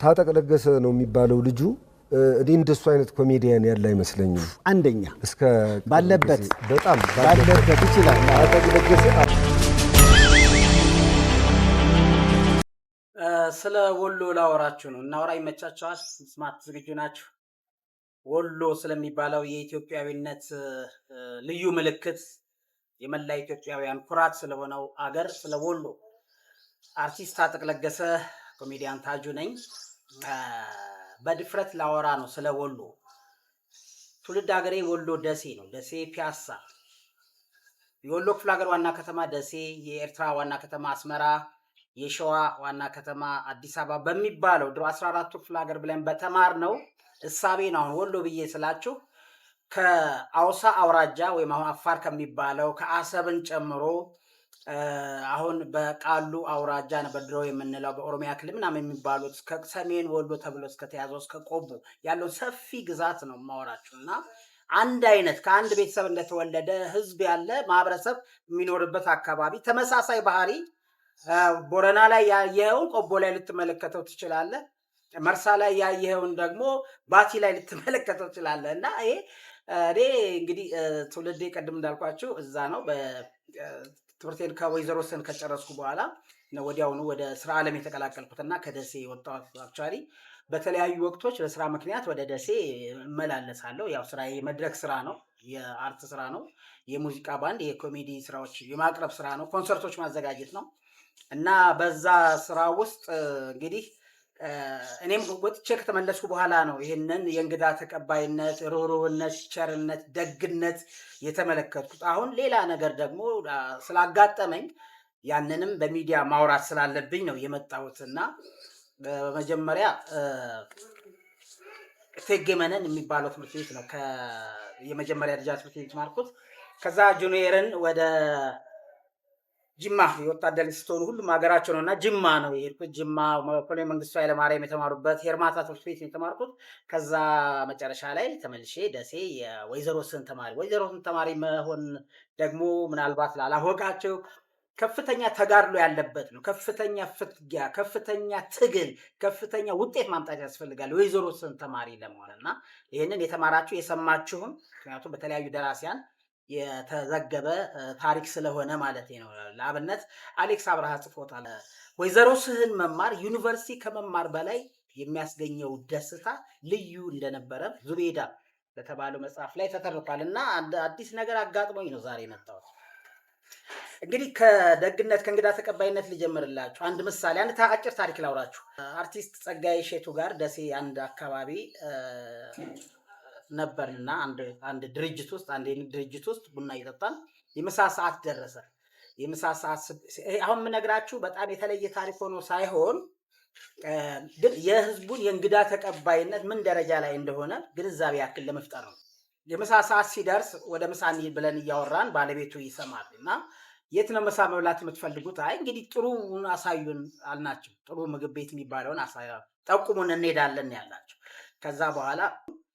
ታጠቅ ለገሰ ነው የሚባለው ልጁ። እኔ እንደሱ አይነት ኮሜዲያን ያለ አይመስለኝም። አንደኛ እስከ ባለበት በጣም ባለበት ይችላል። ታጠቅ ለገሰ። ስለ ወሎ ላወራችሁ ነው። እናውራ፣ ይመቻችኋል? ስማት ዝግጁ ናችሁ? ወሎ ስለሚባለው የኢትዮጵያዊነት ልዩ ምልክት፣ የመላ ኢትዮጵያውያን ኩራት ስለሆነው አገር ስለ ወሎ። አርቲስት ታጠቅ ለገሰ፣ ኮሜዲያን ታጁ ነኝ። በድፍረት ላወራ ነው ስለ ወሎ። ትውልድ ሀገሬ ወሎ ደሴ ነው። ደሴ ፒያሳ። የወሎ ክፍለ ሀገር ዋና ከተማ ደሴ፣ የኤርትራ ዋና ከተማ አስመራ፣ የሸዋ ዋና ከተማ አዲስ አበባ በሚባለው ድሮ 14ቱ ክፍለ ሀገር ብለን በተማርነው እሳቤ ነው። አሁን ወሎ ብዬ ስላችሁ ከአውሳ አውራጃ ወይም አሁን አፋር ከሚባለው ከአሰብን ጨምሮ አሁን በቃሉ አውራጃ ነበር ድሮ የምንለው፣ በኦሮሚያ ክልል ምናምን የሚባሉት፣ ከሰሜን ወሎ ተብሎ እስከተያዘው እስከ ቆቦ ያለውን ሰፊ ግዛት ነው የማወራችሁ። እና አንድ አይነት ከአንድ ቤተሰብ እንደተወለደ ህዝብ ያለ ማህበረሰብ የሚኖርበት አካባቢ፣ ተመሳሳይ ባህሪ፣ ቦረና ላይ ያየኸውን ቆቦ ላይ ልትመለከተው ትችላለህ። መርሳ ላይ ያየኸውን ደግሞ ባቲ ላይ ልትመለከተው ትችላለህ። እና ይሄ እኔ እንግዲህ ትውልዴ ቅድም እንዳልኳችሁ እዛ ነው። ትምህርቴን ከወይዘሮ ስህን ከጨረስኩ በኋላ ነው ወዲያውኑ ወደ ስራ ዓለም የተቀላቀልኩት እና ከደሴ የወጣሁት። Actually በተለያዩ ወቅቶች በስራ ምክንያት ወደ ደሴ እመላለሳለሁ። ያው ስራ የመድረክ ስራ ነው፣ የ art ስራ ነው፣ የሙዚቃ ባንድ፣ የኮሜዲ ስራዎች የማቅረብ ስራ ነው፣ ኮንሰርቶች ማዘጋጀት ነው። እና በዛ ስራ ውስጥ እንግዲህ እኔም ወጥቼ ከተመለስኩ በኋላ ነው ይህንን የእንግዳ ተቀባይነት፣ ርኅሩህነት፣ ቸርነት፣ ደግነት የተመለከትኩት። አሁን ሌላ ነገር ደግሞ ስላጋጠመኝ ያንንም በሚዲያ ማውራት ስላለብኝ ነው የመጣሁት። እና በመጀመሪያ እቴጌ መነን የሚባለው ትምህርት ቤት ነው የመጀመሪያ ደረጃ ትምህርት ቤት የተማርኩት። ከዛ junior ን ወደ ጅማ፣ የወታደር ልጅ ስትሆኑ ሁሉም ሀገራቸው ነው እና ጅማ ነው የሄድኩት። ጅማ ኮሎኔል መንግስቱ ኃይለማርያም የተማሩበት ሄርማታ ትምህርት ቤት ነው የተማርኩት። ከዛ መጨረሻ ላይ ተመልሼ ደሴ የወይዘሮ ስህን ተማሪ። ወይዘሮ ስህን ተማሪ መሆን ደግሞ ምናልባት ላላወቃቸው ከፍተኛ ተጋድሎ ያለበት ነው። ከፍተኛ ፍትጊያ፣ ከፍተኛ ትግል፣ ከፍተኛ ውጤት ማምጣት ያስፈልጋል ወይዘሮ ስህን ተማሪ ለመሆን። እና ይህንን የተማራችሁ የሰማችሁም፣ ምክንያቱም በተለያዩ ደራሲያን የተዘገበ ታሪክ ስለሆነ ማለት ነው። ለአብነት አሌክስ አብርሃ ጽፎታል። ወይዘሮ ስህን መማር ዩኒቨርሲቲ ከመማር በላይ የሚያስገኘው ደስታ ልዩ እንደነበረ ዙቤዳ በተባለው መጽሐፍ ላይ ተተርኳል። እና አዲስ ነገር አጋጥሞኝ ነው ዛሬ የመጣሁት። እንግዲህ ከደግነት ከእንግዳ ተቀባይነት ልጀምርላችሁ። አንድ ምሳሌ፣ አንድ አጭር ታሪክ ላውራችሁ። አርቲስት ጸጋዬ ሼቱ ጋር ደሴ አንድ አካባቢ ነበርና አንድ ድርጅት ውስጥ፣ አንድ የንግድ ድርጅት ውስጥ ቡና እየጠጣን የምሳ ሰዓት ደረሰ። የምሳ ሰዓት፣ አሁን የምነግራችሁ በጣም የተለየ ታሪክ ሆኖ ሳይሆን ግን የህዝቡን የእንግዳ ተቀባይነት ምን ደረጃ ላይ እንደሆነ ግንዛቤ ያክል ለመፍጠር ነው። የምሳ ሰዓት ሲደርስ ወደ ምሳ እንሂድ ብለን እያወራን ባለቤቱ ይሰማል እና የት ነው ምሳ መብላት የምትፈልጉት? አይ እንግዲህ ጥሩ አሳዩን አልናቸው። ጥሩ ምግብ ቤት የሚባለውን ጠቁሙን እንሄዳለን ያላቸው። ከዛ በኋላ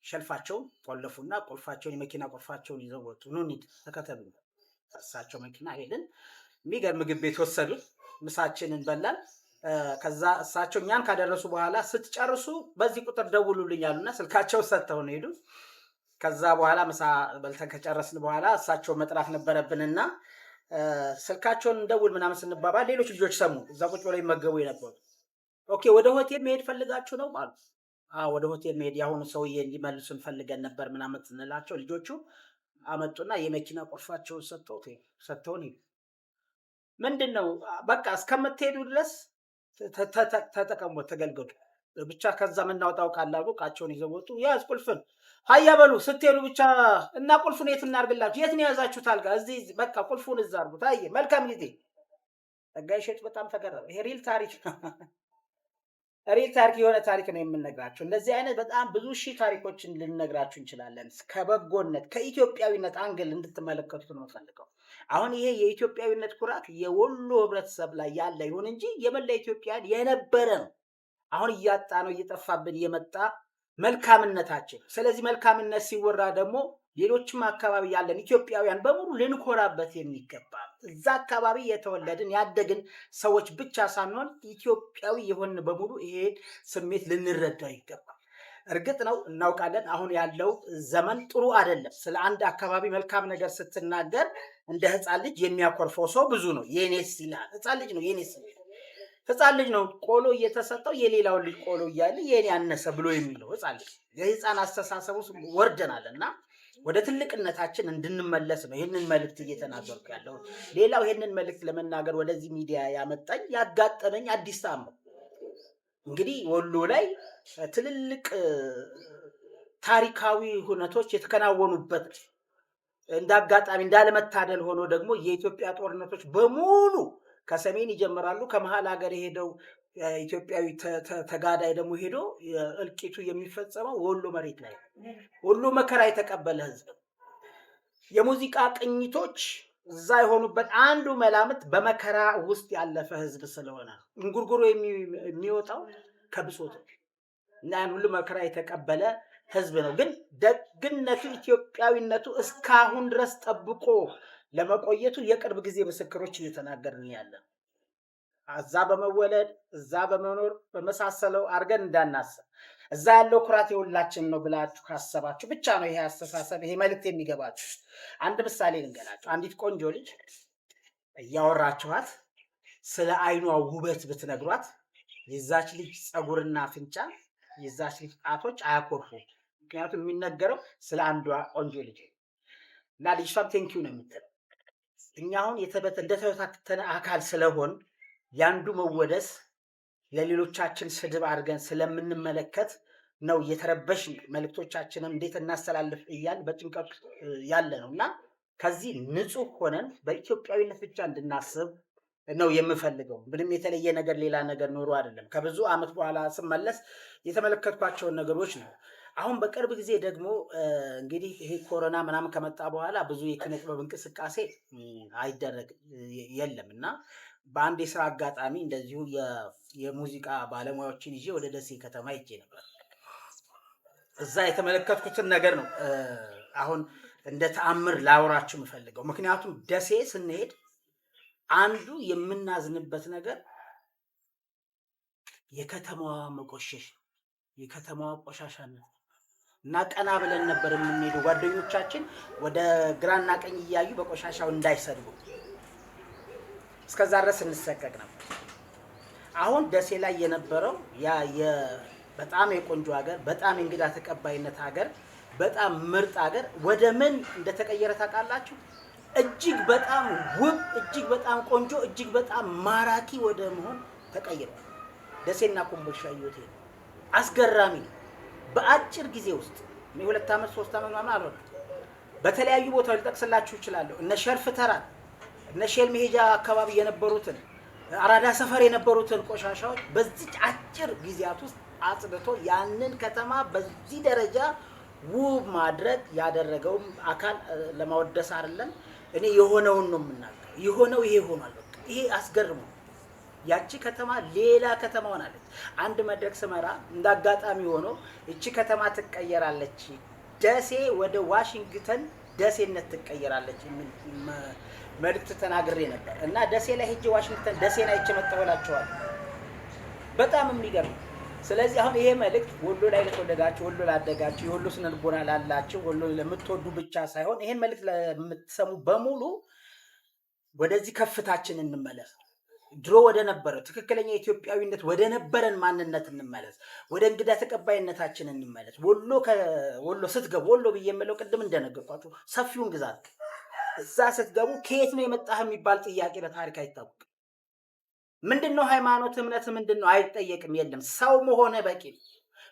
shelf ኣቸውን ቆለፉና ቁልፋቸውን፣ የመኪና ቁልፋቸውን ይዘው ወጡ። ኑ እንሂድ፣ ተከተሉ። እሳቸው መኪና ሄድን። የሚገርም ምግብ ቤት ወሰዱን። ምሳችንን በላን። ከዛ እሳቸው እኛን ካደረሱ በኋላ ስትጨርሱ በዚህ ቁጥር ደውሉልኝ አሉና ስልካቸው ሰጥተውን ሄዱ። ከዛ በኋላ ምሳ በልተን ከጨረስን በኋላ እሳቸው መጥራት ነበረብንና ስልካቸውን እንደውል ምናምን ስንባባል ሌሎች ልጆች ሰሙ። እዛ ቁጭ ብለው ይመገቡ የነበሩ። Okay፣ ወደ ሆቴል መሄድ ፈልጋችሁ ነው አሉ። ወደ ሆቴል መሄድ፣ የአሁኑ ሰውዬ እንዲመልሱን ፈልገን ነበር ምናምን ስንላቸው ልጆቹ አመጡና የመኪና ቁልፋቸውን ሰጥተውን ሄዱ። ምንድን ነው፣ በቃ እስከምትሄዱ ድረስ ተጠቀሙ፣ ተገልገሉ። ብቻ ከዛ የምናወጣው ቃል አሉ። እቃቸውን ይዘው ወጡ። ያዝ ቁልፍን፣ ሀያ በሉ ስትሄዱ ብቻ። እና ቁልፉን የት እናድርግላችሁ? የት ነው የያዛችሁት? አልጋ እዚህ፣ በቃ ቁልፉን እዛ አድርጉት። አየ መልካም ጊዜ። ጸጋዬ እሸቱ በጣም ተገረመ። ይሄ real ታሪክ ነው። Real ታሪክ የሆነ ታሪክ ነው የምንነግራችሁ። እንደዚህ አይነት በጣም ብዙ ሺህ ታሪኮችን ልንነግራችሁ እንችላለን። ከበጎነት ከኢትዮጵያዊነት angle እንድትመለከቱት ነው የምፈልገው። አሁን ይሄ የኢትዮጵያዊነት ኩራት የወሎ ህብረተሰብ ላይ ያለ ይሁን እንጂ የመላ ኢትዮጵያን የነበረ ነው። አሁን እያጣ ነው፣ እየጠፋብን የመጣ መልካምነታችን። ስለዚህ መልካምነት ሲወራ ደግሞ ሌሎችም አካባቢ ያለን ኢትዮጵያውያን በሙሉ ልንኮራበት የሚገባ ነው። እዛ አካባቢ የተወለድን ያደግን ሰዎች ብቻ ሳንሆን ኢትዮጵያዊ የሆንን በሙሉ ይሄን ስሜት ልንረዳው ይገባል። እርግጥ ነው እናውቃለን፣ አሁን ያለው ዘመን ጥሩ አይደለም። ስለ አንድ አካባቢ መልካም ነገር ስትናገር እንደ ሕፃን ልጅ የሚያኮርፈው ሰው ብዙ ነው። የኔስ ይላል። ሕፃን ልጅ ነው የኔስ ይላል። ሕፃን ልጅ ነው ቆሎ እየተሰጠው የሌላውን ልጅ ቆሎ እያለ የኔ አነሰ ብሎ የሚለው ሕፃን ልጅ። የሕፃን አስተሳሰብ ውስጥ ወርደናል እና ወደ ትልቅነታችን እንድንመለስ ነው ይህንን መልእክት እየተናገርኩ ያለው። ሌላው ይህንን መልእክት ለመናገር ወደዚህ ሚዲያ ያመጣኝ ያጋጠመኝ አዲስ ተአምር፣ እንግዲህ ወሎ ላይ ትልልቅ ታሪካዊ ሁነቶች የተከናወኑበት፣ እንደ አጋጣሚ እንዳለመታደል ሆኖ ደግሞ የኢትዮጵያ ጦርነቶች በሙሉ ከሰሜን ይጀምራሉ። ከመሀል ሀገር የሄደው ኢትዮጵያዊ ተጋዳይ ደግሞ ሄዶ እልቂቱ የሚፈጸመው ወሎ መሬት ላይ ነው። ወሎ መከራ የተቀበለ ህዝብ ነው። የሙዚቃ ቅኝቶች እዛ የሆኑበት አንዱ መላምት በመከራ ውስጥ ያለፈ ህዝብ ስለሆነ እንጉርጉሮ የሚወጣው ከብሶት ነው እና ያን ሁሉ መከራ የተቀበለ ህዝብ ነው። ግን ደግነቱ ኢትዮጵያዊነቱ እስካሁን ድረስ ጠብቆ ለመቆየቱ የቅርብ ጊዜ ምስክሮች እየተናገርን ያለ ነው። እዛ በመወለድ፣ እዛ በመኖር በመሳሰለው አድርገን እንዳናስብ፣ እዛ ያለው ኩራት የሁላችን ነው ብላችሁ ካሰባችሁ ብቻ ነው ይሄ አስተሳሰብ፣ ይሄ መልእክት የሚገባችሁ። አንድ ምሳሌ ልንገራችሁ። አንዲት ቆንጆ ልጅ እያወራችኋት ስለ አይኗ ውበት ብትነግሯት የዛች ልጅ ፀጉርና አፍንጫ፣ የዛች ልጅ ጣቶች አያኮርፉም። ምክንያቱም የሚነገረው ስለ አንዷ ቆንጆ ልጅ እና ልጅቷም thank you ነው የምትለው። እኛ አሁን እንደተበታተነ አካል ስለሆን ያንዱ መወደስ ለሌሎቻችን ስድብ አድርገን ስለምንመለከት ነው እየተረበሽን መልእክቶቻችንን እንዴት እናስተላልፍ እያል በጭንቀት ያለ ነው። እና ከዚህ ንጹህ ሆነን በኢትዮጵያዊነት ብቻ እንድናስብ ነው የምፈልገው። ምንም የተለየ ነገር ሌላ ነገር ኖሮ አይደለም። ከብዙ ዓመት በኋላ ስመለስ የተመለከትኳቸውን ነገሮች ነው። አሁን በቅርብ ጊዜ ደግሞ እንግዲህ ይሄ ኮሮና ምናምን ከመጣ በኋላ ብዙ የኪነ ጥበብ እንቅስቃሴ አይደረግም፣ የለም። እና በአንድ የስራ አጋጣሚ እንደዚሁ የሙዚቃ ባለሙያዎችን ይዤ ወደ ደሴ ከተማ ሄጄ ነበር። እዛ የተመለከትኩትን ነገር ነው አሁን እንደ ተአምር ላውራችሁ የምፈልገው። ምክንያቱም ደሴ ስንሄድ አንዱ የምናዝንበት ነገር የከተማዋ መቆሸሽ፣ የከተማዋ ቆሻሻነት እና ቀና ብለን ነበር የምንሄደው። ጓደኞቻችን ወደ ግራና ቀኝ እያዩ በቆሻሻው እንዳይሰድቡ እስከዛ ድረስ እንሰቀቅ ነበር። አሁን ደሴ ላይ የነበረው ያ በጣም የቆንጆ ሀገር፣ በጣም የእንግዳ ተቀባይነት ሀገር፣ በጣም ምርጥ ሀገር ወደ ምን እንደተቀየረ ታውቃላችሁ? እጅግ በጣም ውብ፣ እጅግ በጣም ቆንጆ፣ እጅግ በጣም ማራኪ ወደ መሆን ተቀይሯል። ደሴና ኮምቦልቻ እዮቴ ነው። አስገራሚ ነው። በአጭር ጊዜ ውስጥ፣ እኔ 2 ዓመት 3 ዓመት ምናምን አልሆነም። በተለያዩ ቦታዎች ልጠቅስላችሁ እችላለሁ። እነ ሸርፍ ተራን፣ እነ ሼል መሄጃ አካባቢ የነበሩትን፣ አራዳ ሰፈር የነበሩትን ቆሻሻዎች በዚች አጭር ጊዜያት ውስጥ አጽድቶ ያንን ከተማ በዚህ ደረጃ ውብ ማድረግ ያደረገውም አካል ለማወደስ አይደለም። እኔ የሆነውን ነው የምናገረው። የሆነው ይሄ ሆኗል። በቃ ይሄ አስገርሞ ያቺ ከተማ ሌላ ከተማ ሆናለች። አንድ መድረክ ስመራ እንደ አጋጣሚ ሆኖ እቺ ከተማ ትቀየራለች፣ ደሴ ወደ ዋሽንግተን ደሴነት ትቀየራለች የሚል መልእክት ተናግሬ ነበር እና ደሴ ላይ ሄጄ ዋሽንግተን ደሴን አይቼ መጣሁ እላቸዋለሁ። በጣም የሚገርም። ስለዚህ አሁን ይሄ መልእክት ወሎ ላይ ለተወለዳችሁ፣ ወሎ ላደጋችሁ፣ የወሎ ስነልቦና ላላችሁ፣ ወሎ ለምትወዱ ብቻ ሳይሆን ይሄን መልእክት ለምትሰሙ በሙሉ ወደዚህ ከፍታችን እንመለስ። ድሮ ወደ ነበረው ትክክለኛ ኢትዮጵያዊነት፣ ወደ ነበረን ማንነት እንመለስ። ወደ እንግዳ ተቀባይነታችን እንመለስ። ወሎ ስትገቡ፣ ወሎ ብዬ የምለው ቅድም እንደነገርኳችሁ ሰፊውን ግዛት፣ እዛ ስትገቡ ከየት ነው የመጣህ የሚባል ጥያቄ በታሪክ አይታወቅም። ምንድን ነው ሃይማኖት፣ እምነት ምንድን ነው አይጠየቅም። የለም፣ ሰው መሆነ በቂ ነው።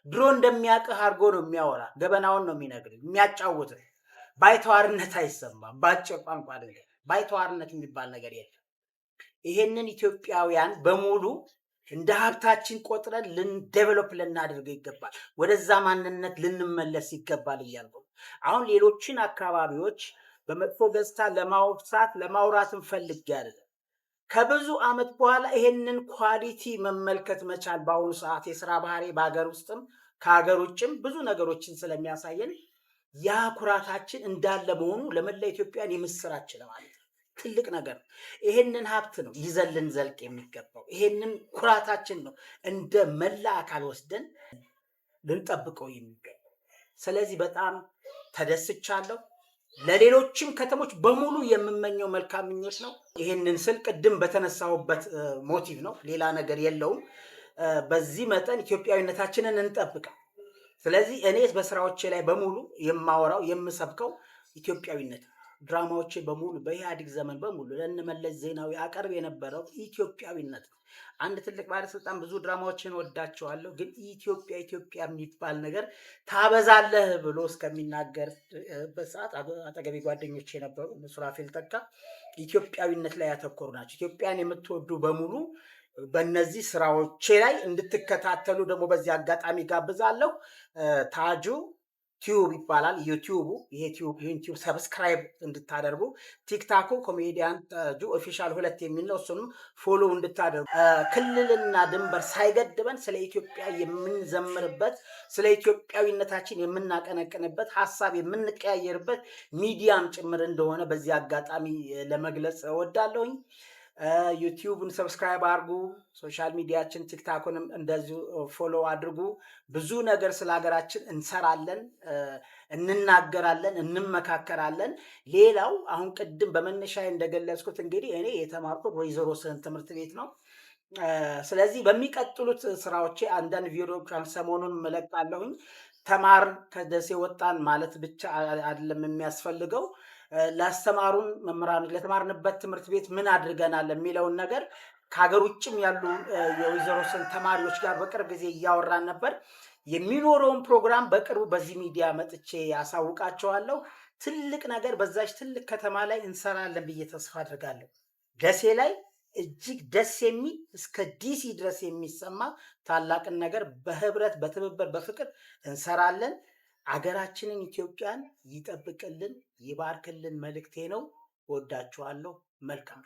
ድሮ እንደሚያውቅህ አድርጎ ነው የሚያወራ፣ ገበናውን ነው የሚነግርህ፣ የሚያጫውትህ። ባይተዋርነት አይሰማም። በአጭር ቋንቋ ነገር ባይተዋርነት የሚባል ነገር የለም። ይሄንን ኢትዮጵያውያን በሙሉ እንደ ሀብታችን ቆጥረን develop ልናደርገው ይገባል። ወደዛ ማንነት ልንመለስ ይገባል እያልኩ ነው። አሁን ሌሎችን አካባቢዎች በመጥፎ ገጽታ ለማውሳት ለማውራት ፈልጌ አይደለም። ከብዙ ዓመት በኋላ ይሄንን quality መመልከት መቻል በአሁኑ ሰዓት የስራ ባህሪ በሀገር ውስጥም ከሀገር ውጭም ብዙ ነገሮችን ስለሚያሳየን ያ ኩራታችን እንዳለ መሆኑ ለመላ ኢትዮጵያን የምስራች ለማለት ነው። ትልቅ ነገር ነው። ይሄንን ሀብት ነው ይዘን ልንዘልቅ የሚገባው። ይሄንን ኩራታችን ነው እንደ መላ አካል ወስደን ልንጠብቀው የሚገባው። ስለዚህ በጣም ተደስቻለሁ። ለሌሎችም ከተሞች በሙሉ የምመኘው መልካም ምኞት ነው። ይህንን ስል ቅድም በተነሳሁበት motive ነው፣ ሌላ ነገር የለውም። በዚህ መጠን ኢትዮጵያዊነታችንን እንጠብቀው። ስለዚህ እኔ በስራዎቼ ላይ በሙሉ የማወራው የምሰብከው ኢትዮጵያዊነት ነው። ድራማዎቼ በሙሉ በኢህአዴግ ዘመን በሙሉ ለእነ መለስ ዜናዊ አቀርብ የነበረው ኢትዮጵያዊነት ነው። አንድ ትልቅ ባለስልጣን ብዙ ድራማዎችን ወዳቸዋለሁ፣ ግን ኢትዮጵያ ኢትዮጵያ የሚባል ነገር ታበዛለህ ብሎ እስከሚናገርበት ሰዓት አጠገቤ ጓደኞቼ የነበሩ እነ ሱራፌል ተካ ኢትዮጵያዊነት ላይ ያተኮሩ ናቸው። ኢትዮጵያን የምትወዱ በሙሉ በእነዚህ ስራዎቼ ላይ እንድትከታተሉ ደግሞ በዚህ አጋጣሚ ጋብዛለሁ። ታጁ ቲዩብ ይባላል ዩቲዩቡ። ይሄ ይህን ቲዩብ subscribe እንድታደርጉ፣ ቲክታኩ ኮሜዲያን ታጁ official 2 የሚል ነው። እሱንም follow እንድታደርጉ፣ ክልልና ድንበር ሳይገድበን ስለ ኢትዮጵያ የምንዘምርበት፣ ስለ ኢትዮጵያዊነታችን የምናቀነቅንበት፣ ሀሳብ የምንቀያየርበት ሚዲያም ጭምር እንደሆነ በዚህ አጋጣሚ ለመግለጽ እወዳለሁኝ። ዩቲዩብን subscribe አድርጉ። Social media ችን ቲክታኩንም እንደዚሁ follow አድርጉ። ብዙ ነገር ስለ ሀገራችን እንሰራለን፣ እንናገራለን፣ እንመካከራለን። ሌላው አሁን ቅድም በመነሻ እንደገለጽኩት እንግዲህ እኔ የተማርኩት ወይዘሮ ስህን ትምህርት ቤት ነው። ስለዚህ በሚቀጥሉት ስራዎቼ አንዳንድ ቪዲዮዎች ሰሞኑን እለቃለሁኝ። ተማር ከደሴ ወጣን ማለት ብቻ አይደለም የሚያስፈልገው፣ ላስተማሩን መምህራኖች፣ ለተማርንበት ትምህርት ቤት ምን አድርገናል የሚለውን ነገር ከሀገር ውጭም ያሉ የወይዘሮ ስህን ተማሪዎች ጋር በቅርብ ጊዜ እያወራን ነበር። የሚኖረውን ፕሮግራም በቅርቡ በዚህ ሚዲያ መጥቼ ያሳውቃቸዋለሁ። ትልቅ ነገር በዛች ትልቅ ከተማ ላይ እንሰራለን ብዬ ተስፋ አድርጋለሁ። ደሴ ላይ እጅግ ደስ የሚል እስከ ዲሲ ድረስ የሚሰማ ታላቅን ነገር በህብረት፣ በትብብር፣ በፍቅር እንሰራለን። አገራችንን ኢትዮጵያን ይጠብቅልን፣ ይባርክልን መልእክቴ ነው። ወዳችኋለሁ። መልካም።